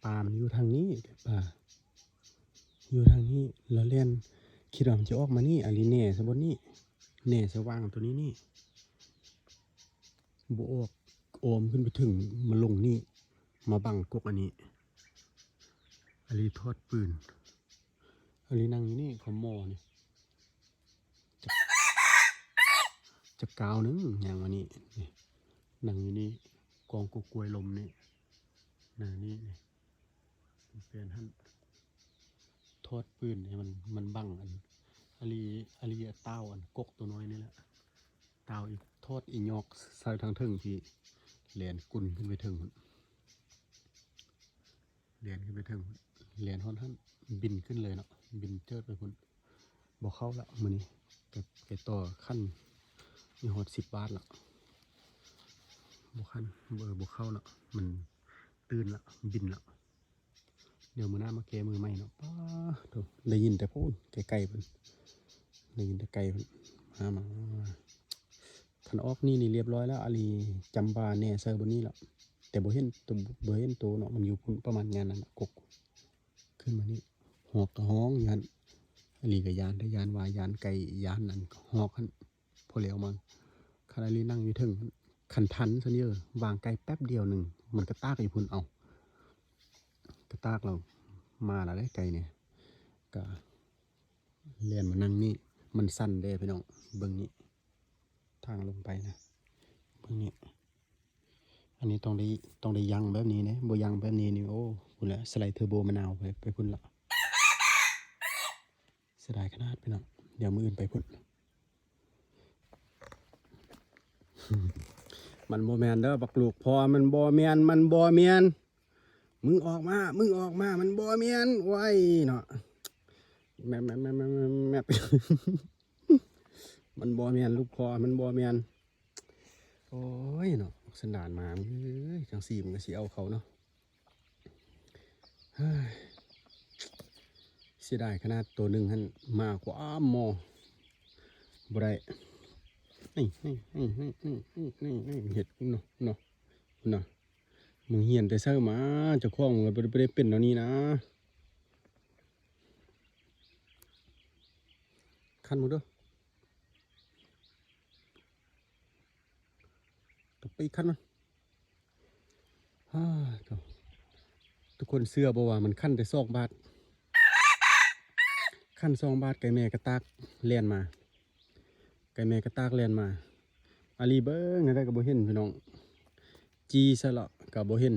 ປາມັນຢູ່ທາງນີ້ ໄກ່ປ່າຢູ່ທາງນີ້ ລະແລ່ນ ຄິດວ່າມັນຈະອອກມານີ້ ອາລີແໜໃສ່ບ່ອນນີ້ ແໜໃສ່ຫວ່າງໂຕນີ້ນີ້ ບໍ່ອອກ ອ້ອມຂຶ້ນໄປເຖິງ ມາລົງນີ້ ມາບັງກົກອັນນີ້ ອາລີຖອດປືນ ອາລີນັ່ງຢູ່ນີ້ ຂອມໍນີ້ ຈັກ ຈັກກ້າວໜຶ່ງ ຍ່າງມານີ້ ນີ້ ນັ່ງຢູ່ນີ້ ກອງກົກກ້ວຍລົມນີ້ ນັ່ງນີ້ ນີ້ ເປັນແຟນຫັ້ນ ຖອດປືນໃຫ້ມັນ ມັນບັງອັນ ອາລີ ອາລີຕ່າວອັນກົກໂຕນ້ອຍນີ້ແຫຼະ ຕ່າວອີກ ຖອດອີຫຍອກໃສ່ທາງເທິງພີ້ ແລ່ນກຸນຂຶ້ນໄປເທິງພຸ້ນ ແລ່ນຂຶ້ນໄປເທິງ ແລ່ນຮອດຫັ້ນ ບິນຂຶ້ນເລີຍເນາະ ບິນເຈີດໄປພຸ້ນ ບໍ່ເຂົ້າລະມື້ນີ້ ໄກ່ ໄກ່ຕໍ່ຄັນ ມີຮອດສິບບາດລະ ບໍ່ຄັນ ເອີ ບໍ່ເຂົ້າລະ ມັນຕື່ນລະ ບິນລະ ດຽວມື້ໜ້າມາແກ້ມືໃໝ່ເນາະ ປາໂທ້ ໄດ້ຍິນແຕ່ພຸ້ນ ໄກໆພຸ້ນ ໄດ້ຍິນແຕ່ໄກພຸ້ນ ມາ ມາ ມາ ຄັນອອກນີ້ນີ້ລຽບຮ້ອຍແລ້ວ ອາລີຈຳບາແໜໃສ່ບ່ອນນີ້ລະ ແຕ່ບໍ່ເຫັນໂຕ ບໍ່ເຫັນໂຕເນາະ ມັນຢູ່ພຸ້ນປະມານຍ່າງນັ້ນລະ ກົກ ຂຶ້ນມານີ້ ຮອກກະຮ້ອງຢູ່ຫັ້ນ ອາລີກະຢ້ານ ແຕ່ຢ້ານວ່າ ຢ້ານໄກ່ ຢ້ານອັນຮອກຫັ້ນ ພໍແລ້ວມັນ ຄັນອາລີນັ່ງຢູ່ເທິງ ຄັນທັນຊັ້ນເດີ ວາງໄກ່ແປັບດຽວໜຶ່ງ ມັນກະຕາກຢູ່ພຸ້ນ ເອົາ ກະຕາກແລ້ວ ມາລະເດ້ໄກ່ນີ້ ກະແລ່ນມານັ່ງນີ້ ມັນສັ່ນເດ້ພີ່ນ້ອງ ເບິ່ງນີ້ ທາງລົງໄປນະ ເບິ່ງນີ້ ອັນນີ້ຕ້ອງໄດ້ ຕ້ອງໄດ້ຢັ້ງແບບນີ້ເດ້ ບໍ່ຢັ້ງແບບນີ້ນີ້ ໂອ້ ພຸ້ນແຫຼະ ສະໄລເທີໂບມະນາວໄປ ໄປພຸ້ນລະ ເສຍດາຍຂະໜາດພີ່ນ້ອງ ດຽວມື້ອື່ນໄປພຸ້ນ ມັນບໍ່ແມ່ນເດີບັກລູກພໍ່ ມັນບໍ່ແມ່ນ ມັນບໍ່ແມ່ນ ມຶງອອກມາ ມຶງອອກມາ ມັນບໍ່ແມ່ນ ໂອ້ຍເນາະ ແມບ ແມບ ແມບ ແມບ ແມບ ມັນບໍ່ແມ່ນລູກພໍ່ ມັນບໍ່ແມ່ນ ໂອ້ຍເນາະ ບັກສັນດານໝາເອີຍ ຈັ່ງຊີ້ມັນກະຊິເອົາເຂົາເນາະ ເຮີ້ຍ ເສຍດາຍຂະໜາດໂຕໜຶ່ງຫັ້ນ ມາກວ່າໝໍ ບໍ່ໄດ້ ນີ້ ນີ້ ນີ້ ເຮັດເນາະ ເນາະ ເນາະ ມຶງຮຽນແຕ່ໃສມາ ເຈົ້າຂອງມັນບໍ່ໄດ້ ບໍ່ໄດ້ເປັນແນວນີ້ນະ ຄັນເບິ່ງເດີ ກະໄປຄັນມັນ ອ້າ ໂທ້ ທຸກຄົນເຊື່ອບໍ່ວ່າມັນຄັນແຕ່ສອງບາດ ຄັນສອງບາດ ໄກ່ແມ່ກະຕາກແລ່ນມາ ໄກ່ແມ່ກະຕາກແລ່ນມາ ອາລີເບິ່ງແນວໃດກະບໍ່ເຫັນພີ່ນ້ອງ ຈີ່ໃສ່ລະກະບໍ່ເຫັນ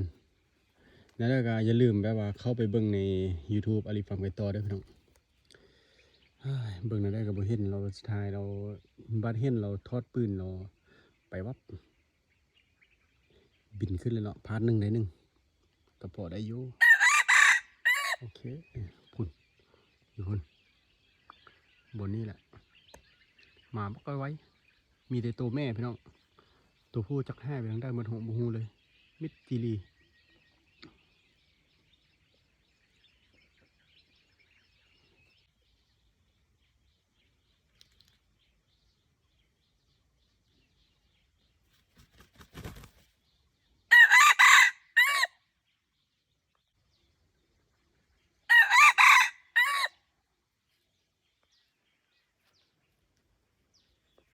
ແນວໃດກະຢ່າລືມແບບວ່າເຂົ້າໄປເບິ່ງໃນຢູທູບ ອາລີຟາມໄກ່ຕໍ່ເດີພີ່ນ້ອງ ເບິ່ງແນວໃດກະບໍ່ເຫັນ ລາວຊິຖ່າຍ ລາວ ບາດເຫັນລາວຖອດປືນ ລາວໄປວັບ ບິນຂຶ້ນເລີຍເນາະ ພາດໜຶ່ງໄດ້ໜຶ່ງ ກະພໍໄດ້ຢູ່ ໂອເຄ ພຸ້ນ ຢູ່ພຸ້ນ ບ່ອນນີ້ແຫຼະ ມາບັກໄວ ມີແຕ່ໂຕແມ່ພີ່ນ້ອງ ໂຕຜູ້ຈັກຫາຍໄປທາງໃດໝົດ ບໍ່ຮູ້ເລີຍ ມິດຈີ່ຫຼີ